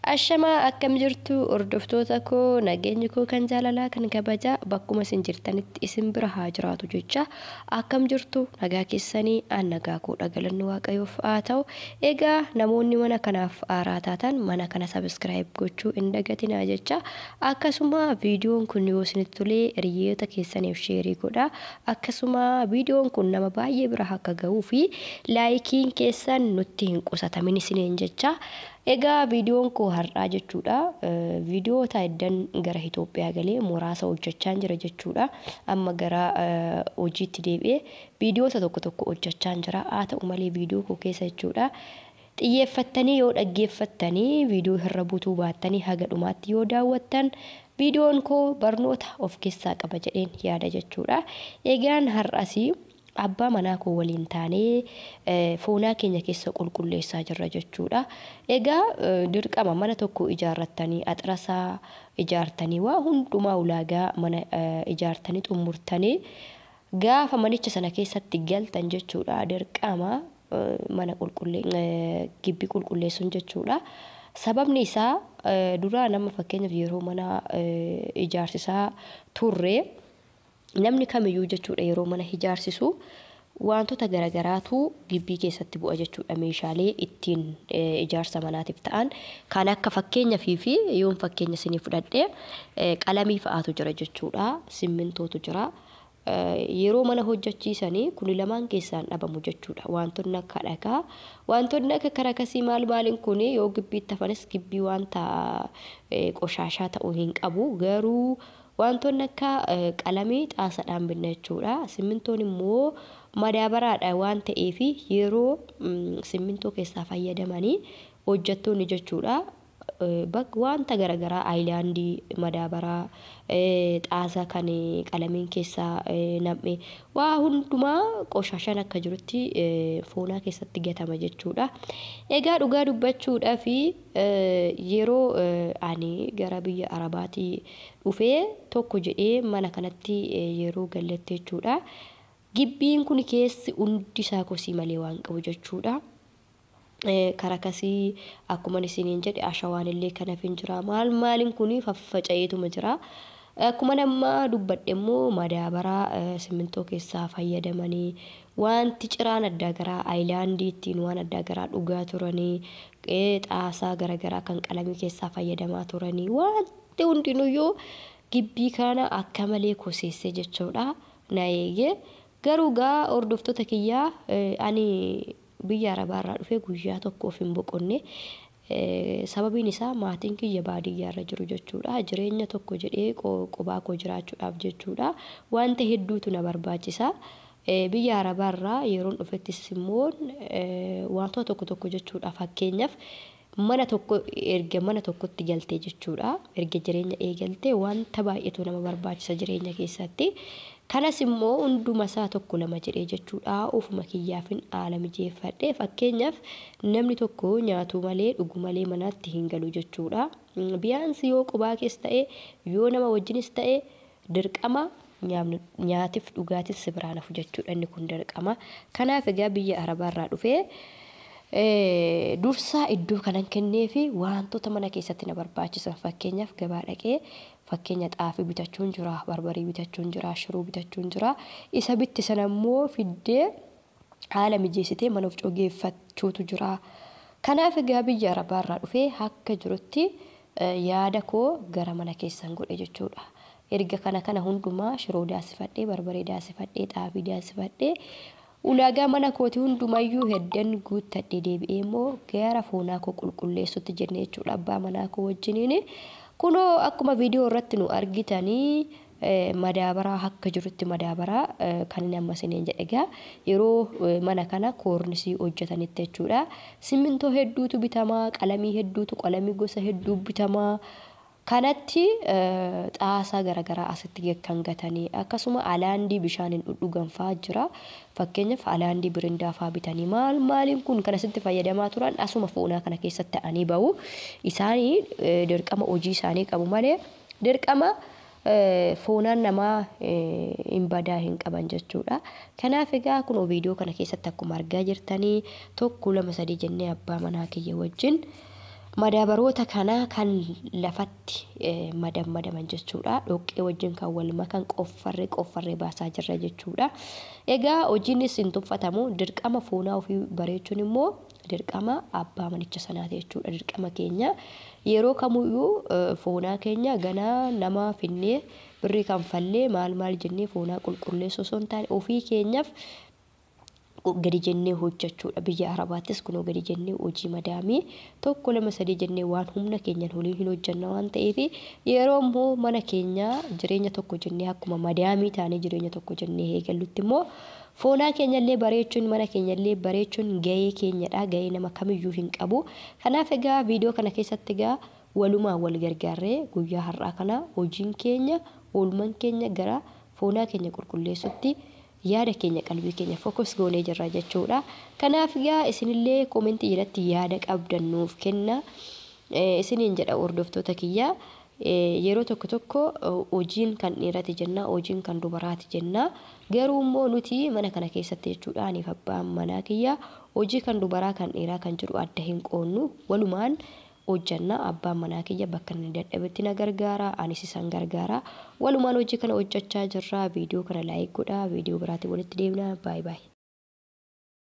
Ashamaa akkam jirtu hordoftoota koo, nageenyi koo kan jaalalaa kan kabajaa bakkuma isin jirtanitti isin bira haa jiraatu jecha. Akkam jirtu, nagaa keessanii? An nagaa koodha, galanni Waaqayyoof haa ta'u. Egaa namoonni mana kanaaf haaraa taatan mana kana subscribe gochuu hin dagatinaa jecha. Akkasuma viidiyoon kun yoo isinitti tolee hiriyoota keessaniif share godhaa. Akkasuma viidiyoon kun nama baay'ee bira akka gahuu fi likeiin keessan nutti hin qusatamin isiniin jecha. Egaa viidiyoon koo har'aa jechuudha. Viidiyoota eddan gara Itoophiyaa galee muraasa hojjechaa jira jechuudha. Amma gara hojiitti deebi'ee viidiyoota tokko tokko hojjechaa jira. Haa ta'u malee viidiyoo koo keessa jechuudha, xiyyeeffattanii yoo dhaggeeffattanii, viidiyoo irra butuu baattanii haga dhumaatti yoo daawwattan, viidiyoon koo barnoota of keessaa qaba jedheen yaada jechuudha. Egaan har'asii abbaa manaa koo waliin taanee foonaa keenya keessa qulqulleessaa jirra jechuudha. Egaa dirqama mana tokko ijaarrattanii, axirasaa ijaartanii, waa hundumaa ulaagaa mana ijaartanii xumurtanii gaafa manicha sana keessatti galtan jechuudha, dirqama mana gibbii qulqulleessuun jechuudha. Sababni isaa duraa nama fakkeenyaaf yeroo mana ijaarsisaa turre, namni kamiyyuu jechuudha yeroo mana ijaarsisu wantoota garagaraatu gibbii keessatti bu'a jechuudha. Meeshaalee ittiin ijaarsa manaatiif ta'an kan akka fakkeenya fi yoon fakkeenya isinii fudhadhe, qalamii fa'aatu jira jechuudha. Simmintootu jira. Yeroo mana hojjechiisanii kuni lamaan keessaan dhabamu jechuudha. Wantoonni akka dhagaa, wantoonni akka karakasii maal maaliin kun yoo gibbiitti hafanis gibbii wanta qoshaashaa ta'uu hin qabu. Garuu wantoonni akka qalamii xaasaadhaan binna jechuudha. Simmintoon immoo madaabaraadha waan ta'eef yeroo simmintoo keessaa fayyadamanii hojjettoonni jechuudha, wanta garaagaraa aayilaandii, madaabaraa, xaasaa kan qalamiin keessaa nam'e, waa hundumaa qoshaashaan akka jirutti foonaa keessatti gatama jechuudha. Egaa dhugaa dubbachuudhaa fi yeroo ani gara biyya Arabaatii dhufee tokko jedhee mana kanatti yeroo galletti jechuudha, gibbiin kun keessi hundi isaa kosii malee waan qabu jechuudha. Karakasii akkuma isiniin jedhe, ashawaan illee kanaaf hin jira, maal maaliin kun faffaca'eetuma jira. Akkuma nama dubbadhe immoo madaabaraa simmintoo keessaa fayyadamanii, wanti ciraan addaa garaa, aayilaandii ittiin waan addaa garaa dhugaa turanii, xaasaa garaagaraa kan qalamii keessaa fayyadamaa turanii, wanti hundinuyyuu gibbii kana akka malee koseessee jechuudha na eegee. Garuu gaa hordoftoota kiyyaa, ani biyya Arabaarraa dhufee guyyaa tokkoof hin boqonne. Sababiin isaa maatiin kiyya baadiyyaarra jiru jechuudha. Jireenya tokko jedhee qobaa koo jiraachuudhaaf jechuudha, wanta hedduutu na barbaachisa. Biyya Arabaarraa yeroon dhufettis immoo wantoota tokko tokko jechuudha. Fakkeenyaaf mana tokko erga mana tokkotti galtee jechuudha, erga jireenya eegaltee wanta baay'eetu nama barbaachisa jireenya keessatti. Kanas immoo hunduma isaa tokko lama jedhee jechuudha ofuma kiyyaafin haala mijeeffadhe. Fakkeenyaaf namni tokko nyaatu malee dhugu malee manatti hin galu jechuudha. Biyaansi yoo qubaa keessa ta'e, yoo nama wajjinis ta'e, dirqama nyaatiif dhugaatiin si biraan hafu jechuudha, inni kun dirqama. Kanaaf egaa biyya Arabaarraa dhufee dursaa iddoo kanan kenneefi wantoota mana keessatti na barbaachisan. Fakkeenyaaf gabaa dhaqee fakkeenya xaafii bitachuun jira, barbarii bitachuun jira, shiroo bitachuun jira. Isa bitti sana immoo fiddee haala mijeessitee mana of cogeeffachuutu jira. Kanaaf egaa biyya Arabaarraa dhufee akka jirutti yaada koo gara mana keessan godhe jechuudha. Erga kana kana hundumaa shiroo daasifadhee, barbaree daasifadhee, xaafii daasifadhee, ulaagaa mana kooti hundumayyuu heddan guuttadhe, deebi'ee immoo gara foonaa koo qulqulleessutti jenne jechuudha abbaa manaa koo wajjiniin. Kunoo akkuma viidiyoo irratti nu argitanii madaabaraa akka jirutti, madaabaraa kan inni amma isiniin jedhe egaa yeroo mana kana koornisii hojjetanitti jechuudha. Simmintoo hedduutu bitamaa, qalamii hedduutu, qalamii gosa hedduu bitamaa. Kanatti xaasaa garaagaraa asitti kan gatanii, akkasuma alaandii bishaan hin dhudhugan fa'aa jira. Fakkeenyaaf alaandii birindaa fa'aa bitanii, maal maaliin kun kan asitti fayyadamaa turan asuma foonaa kana keessatti ta'anii bahu. Isaanii dirqama hojii isaanii qabu malee dirqama foonaan namaa hin badaa hin qaban jechuudha. Kanaaf egaa kun viidiyoo kana keessatti akkuma argaa jirtanii tokko lama sadii jennee abbaa manaa kiyya wajjin Madaabaroota kana kan lafatti madammadaman jechuudha. Dhoqqee wajjin kan wal makan qoffarree qoffarree baasaa jirra jechuudha. Egaa hojiinis hin tuffatamu, dirqama foonaa ofii bareechuun immoo dirqama abbaa manicha sanaati jechuudha. Dirqama keenya yeroo kamiyyuu foonaa keenya ganaa nama finnee birrii kanfallee maal maal jennee foonaa qulqulleessuu osoo hin taane ofii keenyaaf gadi jennee hojjechuudha. Biyya Arabaattis kunoo gadi jennee hojii madaamii 1 2 3 jennee waan humna keenyaan olii hin hojjenna waan ta'eef, yeroo immoo mana keenyaa jireenya tokko jennee akkuma madaamii taanee jireenya tokko jennee eegallutti immoo foonaa keenyallee bareechuun, mana keenyallee bareechuun gahee keenyadha. Gahee nama kamiyyuu hin qabu. Kanaaf egaa viidiyoo kana keessatti egaa walumaa wal gargaarree guyyaa har'aa kana hojiin keenya, oolmaan keenya gara foonaa keenya qulqulleessutti yaada keenya, qalbii keenya focus goonee jirra jechuudha. Kanaaf egaa isinillee koomentii jalatti yaada qabdan nuuf kenna. Isiniin jedha hordoftoota kiyya. Yeroo tokko tokko hojiin kan dhiiraati jenna, hojiin kan dubaraati jenna. Garuu immoo nuti mana kana keessatti jechuudha, aniif abbaan manaa kiyya hojii kan dubaraa kan dhiiraa kan jedhu adda hin qoonnu, walumaan hojjanna. Abbaan manaa kiyya bakka inni dadhabetti na gargaara, anis isaan gargaara. Walumaan hojii kana hojjechaa jirra. Viidiyoo kana like godhaa. Viidiyoo biraatiin walitti deemna. Baay'ee baay'ee.